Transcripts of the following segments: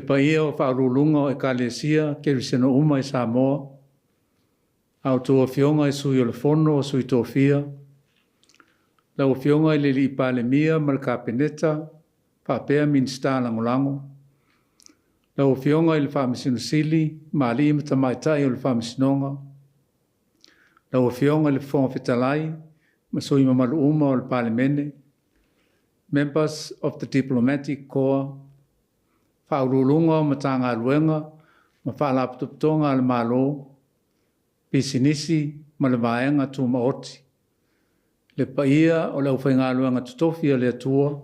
paia o faauluuluga o Ekalesia Kerisiano uma i Samoa, a outou Afioga i Sui o le Fono a Sui Tofia, lau Afioga i le Palemia ma le Kapeneta faapea Minisita Lagolago, lau Afioga i le Faamasino Sili ma alii ma tamaitai o le Faamasinoga, lau Afioga i le Fofoga Fetalai ma sui usufono mamalu uma o le Palemene, members of the Diplomatic Corps, Faauluuluga o Matagaluega ma Faalapotopotoga a le Malo, Pisinisi ma le Vaega Tumaoti. Le paia o le aufaigaluega totofi a le Atua,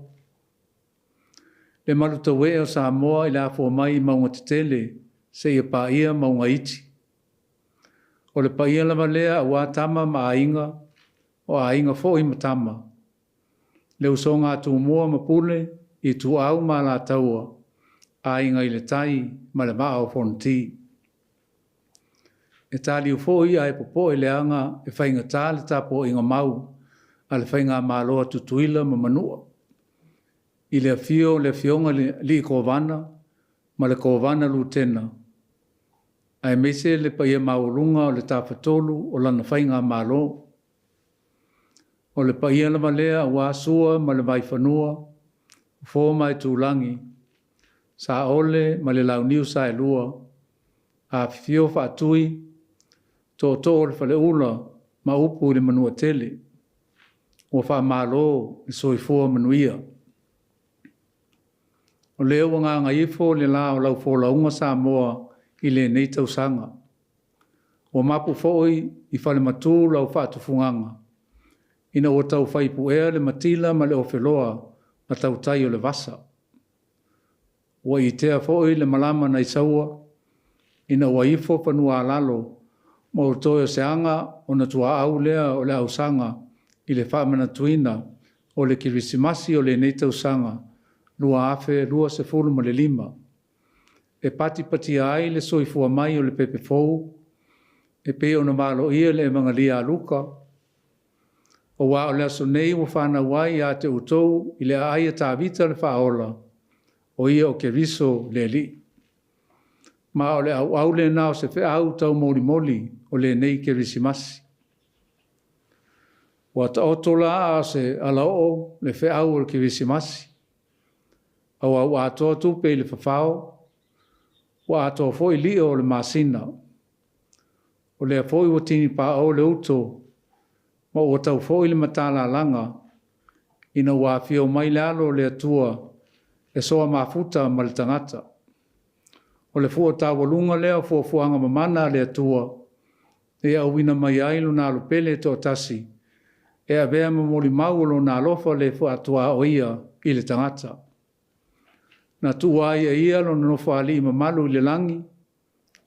le malutauee o Samoa i le afua mai i mauga tetele seia paia mauga iti. O le paia lava lea aua Tama ma Aiga, o Aiga foi ma Tama, le usoga a Tumua ma Pule, Ituau ma Alataua, Aiga i le Tai ma le Vaa o Fonoti. E taliu foi ae popoe leaga e faigata le tapuaiga mau a le Faigamalo a Tutuila ma Manua, i le afio o le Afioga i le Alii Kovana ma le Kovana Lutena, aemaise le paia maualuga o le Tafatolu o lana Faigamalo. O le paia lava lea aua Sua ma le Vaifanua, Fofo ma Aitulagi, Saole ma le Launiu Saelua, afifio Faatui, Tootoo o le Faleula ma upu i le Manuatele. Ua faamalo le soifua manuia. O lea ua gagaifo le la o lau folauga Samoa i lenei tausaga. Ua mapu foi i falematu lau faatufugaga ina ua taufai puea le matila ma le ofeloa a tautai o le vasa. Ua itea foi le malama nai Saua ina ua ifo fanua-a-lalo ma ua toe o se aga ona tuaau lea o le ausaga i le faamanatuina o le Kerisimasi o lenei tausaga 2025, e patipatia ai le soifua mai o le pepe fou e pei ona valoia i le Evagalia a Luka, aua o le aso nei ua fanau ai ia te outou i le aai a Tavita le Faaola, o ia o Keriso le Alii. Ma o le auau lena o se feau taumolimoli o lenei Kerisimasi. Ua taoto la a o se alaoo le feau o le Kerisimasi, aua ua atoa tupe i le fafao, ua atoa foi lio o le masina. O lea foi ua tinipao le uto ma ua tau foi le matalalaga ina ua afio mai le Alo o le Atua e soa mafuta ma le tagata. O le fua taualuga lea o fuafuaga mamana a le Atua e auina mai ai Lona Alo pele e toatasi e avea ma molimau o Lona alofa le faatuaoia i le tagata. Na tuua ai e Ia Lona Nofoalii mamalu i le lagi,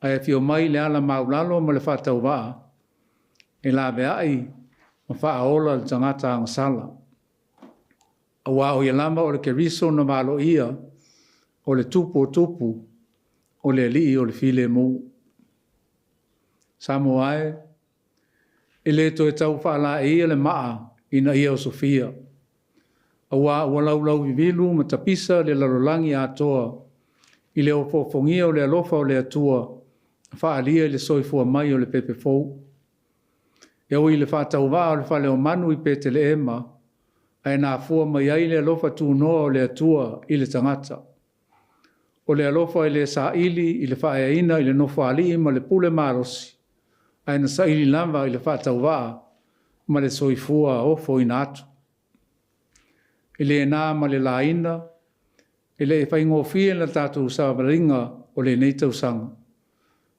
ae afio mai i le ala maualalo ma le faatauvaa e laveai ma faaola le tagata agasala. Aua o Ia lava o le Keriso na valoia, o le Tupu o tupu, o le Alii o le filemu. Samoa e, e le toe tau faalaeia le maa ina ia osofia, aua ua laulauvivilu ma tapisa le lalolagi atoa i le ofoofogia o le alofa o le Atua na faaalia i le soifua mai o le pepe fou. E ui i le faatauvaa o le fale o manu i Petelehema, ae na afua mai ai le alofa tunoa o le Atua i le tagata. O le alofa e le saili i le faaeaina i le Nofoalii ma le pule malosi, ae na saili lava i le faatauvaa ma le soifua ofoina atu. E le na ma le laina, e le i faigofie le tatou savaliga o lenei tausaga,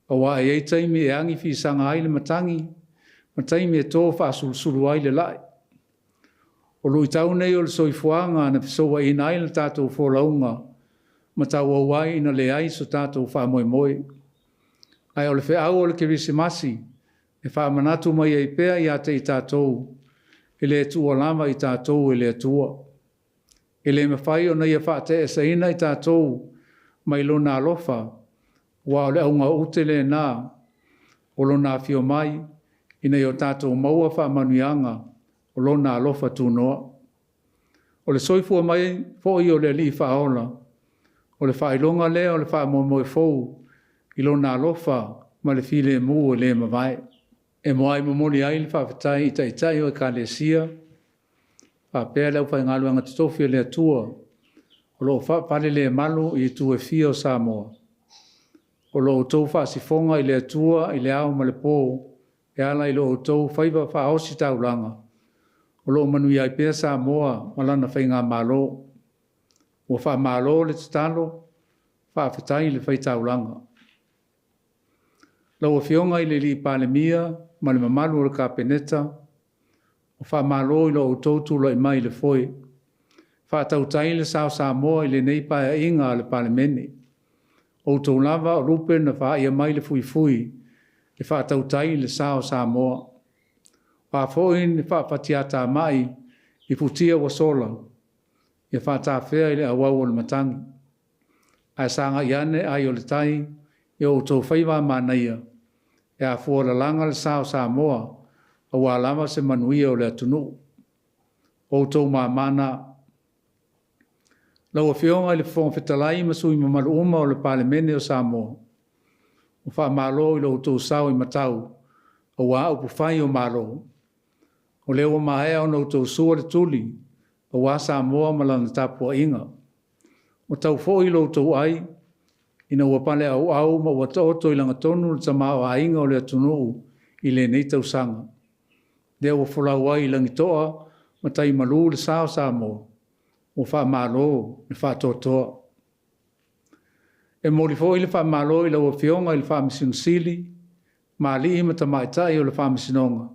aua e i ai taimi e agi fisaga ai le matagi ma taimi e to faasulusulu ai le lai. O luitau nei o le soifuaga na fesouaina ai le tatou folauga ma tauau ai ina leai so tatou faamoemoe. Ae o le feau o le Kerisimasi e faamanatu mai ai pea ia te i tatou, e le tuua lava i tatou e le Atua. E le mafai ona Ia faateesaina i tatou mai Lona alofa, aua o le auga ute lena o Lona afio mai, ina ia o tatou maua faamanuiaga o Lona alofa tunoa. O le soifua mai foi o le Alii Faaola, O le faailoga lea o le faamoemoe fou i Lona alofa ma le filemu e le mavae. E muai momoli ai le faafetai i Taitai o Ekalesia faapea le aufaigaluega totofi a le Atua o lo o faapalelemalu i itu e fia o Samoa. O lo outou faasifoga i le Atua i le ao ma le po e ala i lo outou faiva faaositaulaga, o lo o manuia ai pea Samoa ma lana faigamalo. Ua faamalo le tatalo, faafetai le faitaulaga. Lau Afioga i le Palemia ma le mamalu o le Kapeneta, ua faamalo i lo outou tulai mai i le foe, faatautai le sa o Samoa i lenei Paeaiga a le Palemene. O outou lava o lupe na faia mai le fuifui e faatautai le sa o Samoa. O a foi ni faafatiatamai i futia ua sola, ia faatafea i le auau o le matagi. Ae sagai ane ai o le tai i o outou faiva a manaia, e afua lalaga le sa o Samoa aua lava se manuia o le atunuu. O outou mamā na. Lau Afioga i le Fofoga Fetalai ma sui usufono mamalu uma o le Palemene o Samoa, ua faamalo i lo outou sao i matau aua upufai o Malo. O lea ua maea ona outou sua le tuli aua Samoa ma lana tapuaiga. Ua tau foi lo outou ai ina ua paleauau ma ua taoto i lagatonu le tamaoaiga o le atunuu i lenei tausaga. Lea ua folau ai i lagitoa ma tai malu le sa o Samoa, ua faamalo le faatoatoa. E momoli foi le faamalo i lau Afioga i le Faamasino Sili ma alii ma tamaitai o le Faamasinoga.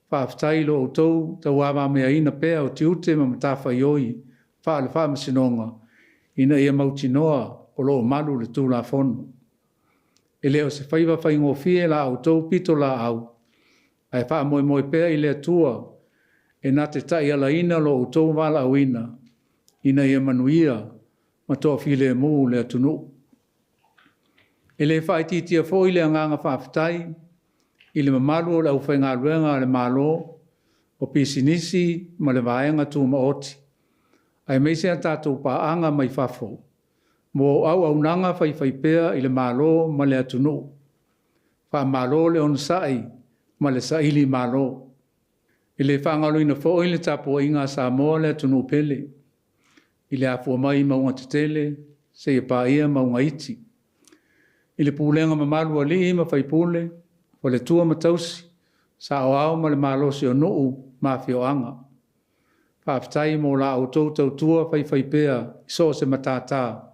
Faafetai i lo outou tauavameaina pea o tiute ma matafaioi faale-Faamasinoga ina ia mautinoa o lo o malu le Tulafono. E le o se faiva faigofie la outou pitolaau, ae faamoemoe pea i le Atua e na te taialaina lo outou valaauina ina ia manuia ma toafilemu le atunuu. E le faaitiitia foi le agaga faafetai i le mamalu o le aufaigaluega a le Malo, o pisinisi ma le vaega tumaoti, aemaise a tatou paaga mai fafo mo auaunaga faifaipea i le Malo ma le atunuu. Faamalo le onosai ma le sailimalo. E le faagaloina foi le tapuaiga a Samoa le atunuu pele, i le afua mai i mauga tetele seia paia mauga iti. I le pulega mamalu a alii ma faipule, faletua ma tausi, saoao ma le malosi o nuu ma afioaga. Faafetai mo la outou tautua faifaipea i so o se matata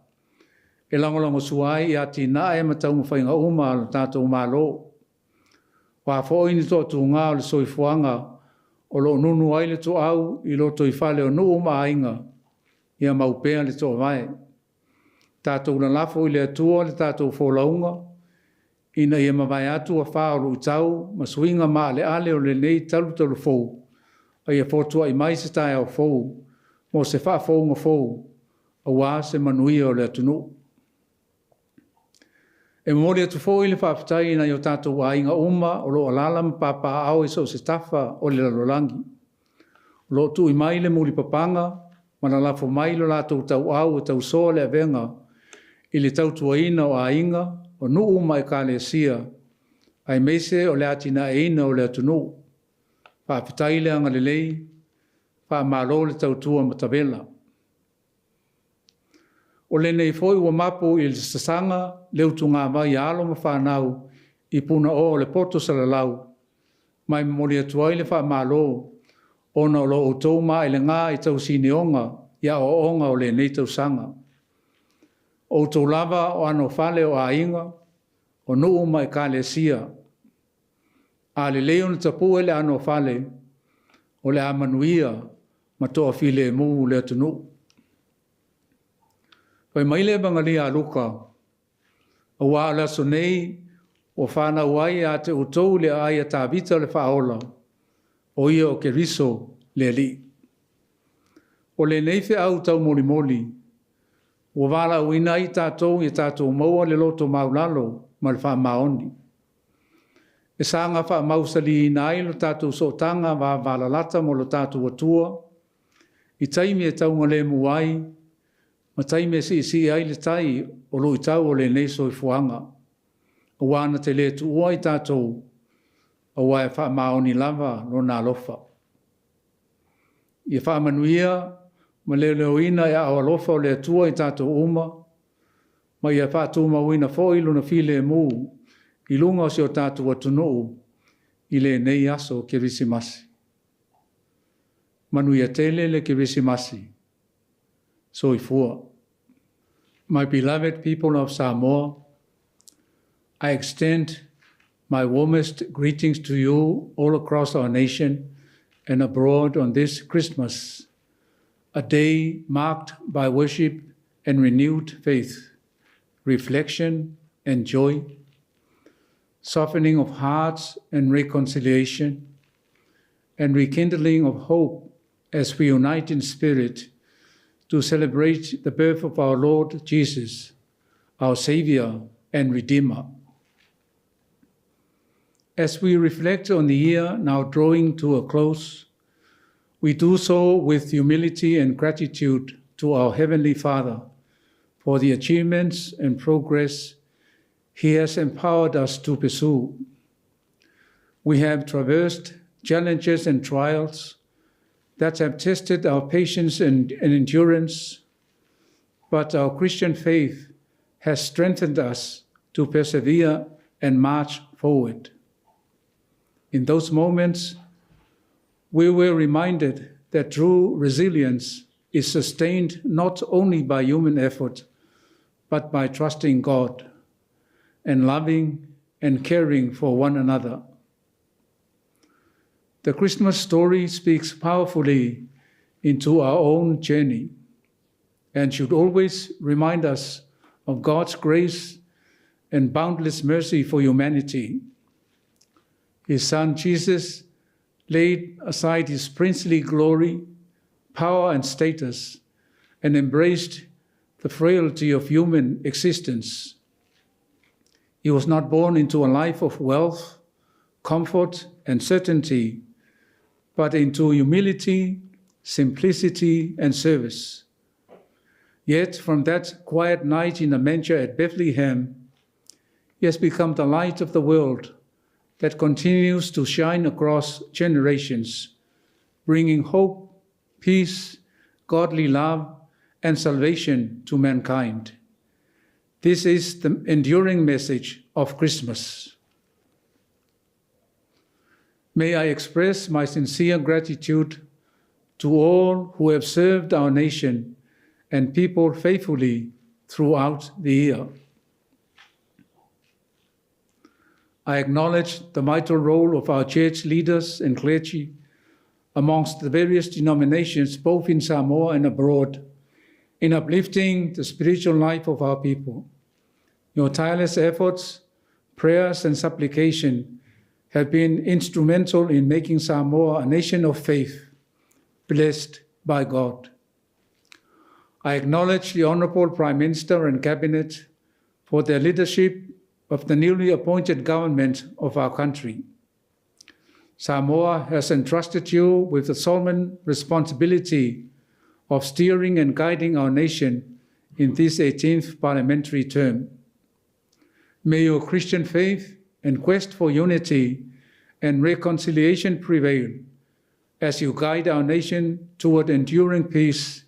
e lagolagosua ai i atinae ma taumafaiga uma a lo tatou Malo. O a foi ni toatuga o le soifuaga o lo o nunu ai le toau i lotoifale o nuu ma aiga, ia mau pea le toovae. Tatou lalafo i le Atua le tatou folauga ina ia mavae atu afa o luitau ma suiga maaleale o lenei talutalufou, a ia fotuai mai se taeao fou mo se faafouga fou aua se manuia o le atunuu. E momoli atu foi le faafetai i nai o tatou aiga uma o lo o alaala ma papaaao i so o se tafa o le lalolagi, o lo o tui mai le mulipapaga ma lalafo mai lo latou tauau e tausoa le avega i le tautuaina o aiga, o nuu ma ekalesia, aemaise o le atinaeina o le atunuu. Faafetai le agalelei, faamalo le tautua matavela. O lenei foi ua mapu i le sasaga le utugavai a alo ma fanau i punaoa o le poto salalau, ma e momoli atu ai le faamalo ona o lo outou maelega i tausinioga i aoaoga o lenei tausaga. O outou lava o anofale o aiga, o nuu ma ekalesia. A lelei ona tapue le anofale, o le a manuia ma toafilemu le atunuu. Fai mai le Evagalia a Luka, aua o le aso nei ua fanau ai ia te outou i le aai a Tavita le Faaola, o ia o Keriso le Alii. O lenei feau taumolimoli, ua valaauina ai i tatou ia tatou maua le loto maualalo ma le faamaoni. E saga faamausaliina ai lo tatou sootaga vavalalata ma lo tatou Atua i taimi e taugalemu ai Ma taimi e siisii ai le tai o luitau o lenei soifuaga, aua na te le tuua i tatou, aua e faamaoni lava lona alofa. Ia faamanuia ma leoleoina e aao alofa o le Atua i tatou uma, ma ia faatumauina foi lona filemu i luga o si o tatou atunuu i lenei aso Kerisimasi. Manuia tele le Kerisimasi. Soifua. My beloved people of Samoa, I extend my warmest greetings to you all across our nation and abroad on this Christmas, a day marked by worship and renewed faith, reflection and joy, softening of hearts and reconciliation, and rekindling of hope as we unite in spirit to celebrate the birth of our Lord Jesus, our Savior and Redeemer. As we reflect on the year now drawing to a close, we do so with humility and gratitude to our Heavenly Father for the achievements and progress He has empowered us to pursue. We have traversed challenges and trials that have tested our patience and endurance, but our Christian faith has strengthened us to persevere and march forward. In those moments, we were reminded that true resilience is sustained not only by human effort, but by trusting God and loving and caring for one another. The Christmas story speaks powerfully into our own journey and should always remind us of God's grace and boundless mercy for humanity. His Son Jesus laid aside his princely glory, power, and status and embraced the frailty of human existence. He was not born into a life of wealth, comfort, and certainty, but into humility, simplicity, and service. Yet from that quiet night in a manger at Bethlehem, he has become the light of the world that continues to shine across generations, bringing hope, peace, godly love, and salvation to mankind. This is the enduring message of Christmas. May I express my sincere gratitude to all who have served our nation and people faithfully throughout the year. I acknowledge the vital role of our church leaders and clergy amongst the various denominations, both in Samoa and abroad, in uplifting the spiritual life of our people. Your tireless efforts, prayers, and supplication have been instrumental in making Samoa a nation of faith, blessed by God. I acknowledge the Honourable Prime Minister and Cabinet for their leadership of the newly appointed government of our country. Samoa has entrusted you with the solemn responsibility of steering and guiding our nation in this 18th parliamentary term. May your Christian faith and quest for unity and reconciliation prevail as you guide our nation toward enduring peace,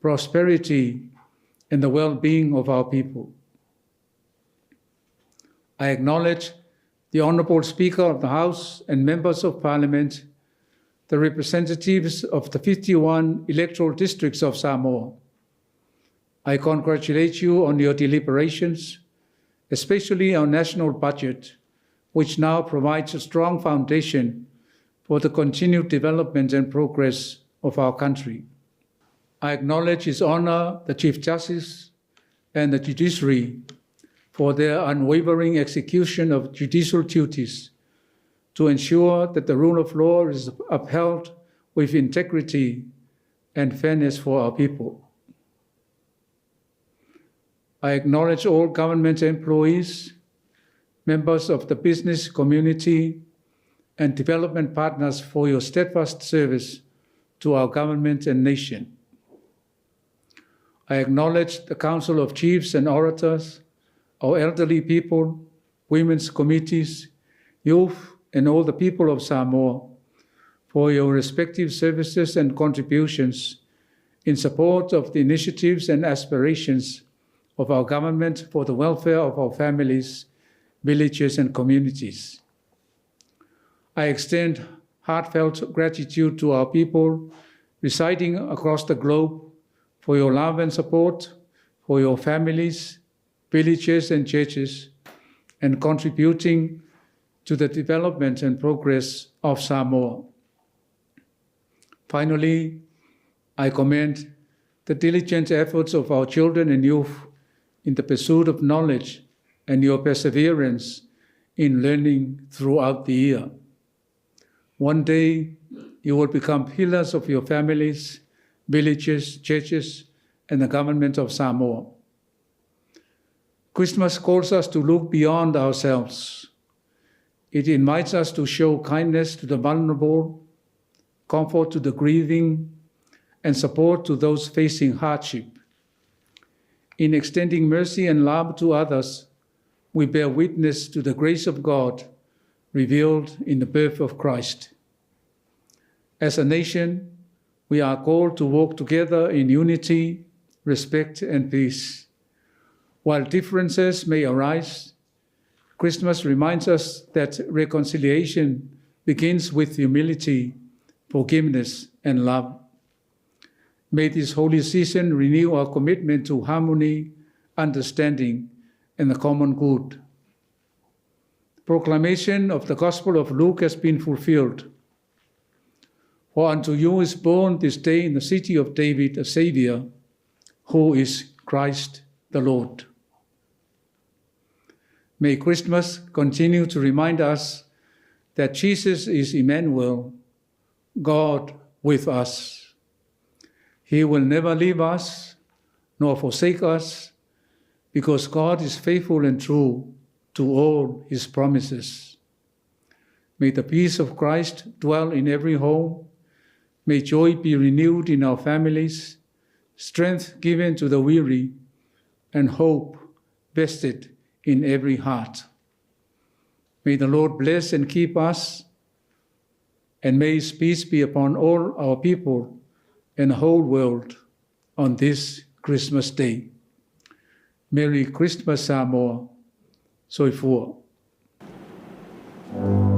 prosperity, and the well-being of our people. I acknowledge the Honourable Speaker of the House and Members of Parliament, the representatives of the 51 electoral districts of Samoa. I congratulate you on your deliberations, especially our national budget, which now provides a strong foundation for the continued development and progress of our country. I acknowledge His Honour, the Chief Justice, and the judiciary for their unwavering execution of judicial duties to ensure that the rule of law is upheld with integrity and fairness for our people. I acknowledge all government employees, members of the business community, and development partners for your steadfast service to our government and nation. I acknowledge the Council of Chiefs and Orators, our elderly people, women's committees, youth, and all the people of Samoa for your respective services and contributions in support of the initiatives and aspirations of our government for the welfare of our families, villages, and communities. I extend heartfelt gratitude to our people residing across the globe for your love and support, for your families, villages, and churches, and contributing to the development and progress of Samoa. Finally, I commend the diligent efforts of our children and youth in the pursuit of knowledge and your perseverance in learning throughout the year. One day, you will become pillars of your families, villages, churches, and the government of Samoa. Christmas calls us to look beyond ourselves. It invites us to show kindness to the vulnerable, comfort to the grieving, and support to those facing hardship. In extending mercy and love to others, we bear witness to the grace of God revealed in the birth of Christ. As a nation, we are called to walk together in unity, respect, and peace. While differences may arise, Christmas reminds us that reconciliation begins with humility, forgiveness, and love. May this holy season renew our commitment to harmony, understanding, and the common good. The proclamation of the Gospel of Luke has been fulfilled. For unto you is born this day in the city of David a Savior, who is Christ the Lord. May Christmas continue to remind us that Jesus is Emmanuel, God with us. He will never leave us nor forsake us, because God is faithful and true to all his promises. May the peace of Christ dwell in every home. May joy be renewed in our families, strength given to the weary, and hope vested in every heart. May the Lord bless and keep us, and may his peace be upon all our people and the whole world on this Christmas Day. Merry Christmas, Samoa. Soifua. I